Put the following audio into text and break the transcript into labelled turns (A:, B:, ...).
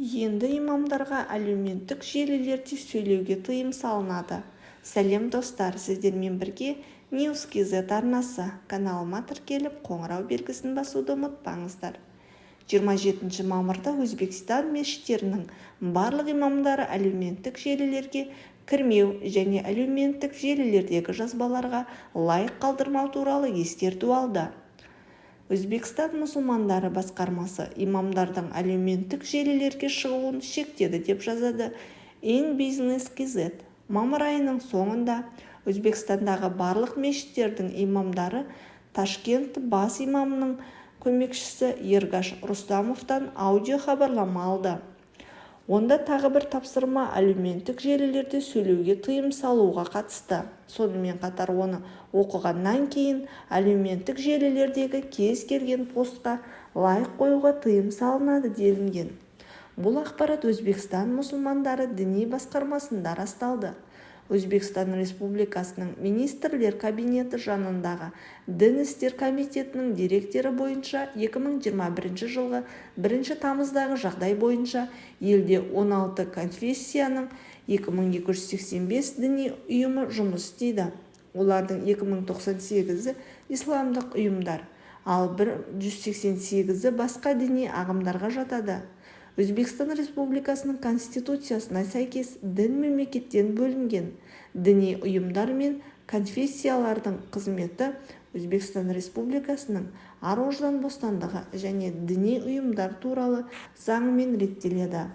A: Енді имамдарға әлеуметтік желілерде сөйлеуге тыйым салынады. Сәлем, достар! Сіздермен бірге News KZ арнасы. Каналыма тіркеліп, қоңырау белгісін басуды ұмытпаңыздар. 27 мамырда Өзбекстан мешіттерінің барлық имамдары әлеуметтік желілерге кірмеу және әлеуметтік желілердегі жазбаларға лайк қалдырмау туралы ескерту алды. Өзбекстан мұсылмандары басқармасы имамдардың әлеуметтік желілерге шығуын шектеді, деп жазады InBusiness KZ. Мамыр айының соңында Өзбекстандағы барлық мешіттердің имамдары Ташкент бас имамының көмекшісі Эргаш Рустамовтан аудио хабарлама алды. Онда тағы бір тапсырма әлеуметтік желілерде сөйлеуге тыйым салуға қатысты. Сонымен қатар, оны оқығаннан кейін әлеуметтік желілердегі кез келген постқа лайк қоюға тыйым салынады делінген. Бұл ақпарат Өзбекстан мұсылмандары діни басқармасында расталды. Өзбекстан Республикасының Министрлер Кабинеті жанындағы Дін істер комитетінің деректері бойынша, 2021 жылғы 1 тамыздағы жағдай бойынша елде 16 конфессияның 2285 діни ұйымы жұмыс істейді. Олардың 2098-і исламдық ұйымдар, ал 188-і басқа діни ағымдарға жатады. Өзбекстан Республикасының Конституциясына сәйкес, дін мемлекеттен бөлінген. Діни ұйымдар мен конфессиялардың қызметі Өзбекстан Республикасының Ар-ождан бостандығы және діни ұйымдар туралы заңымен реттеледі.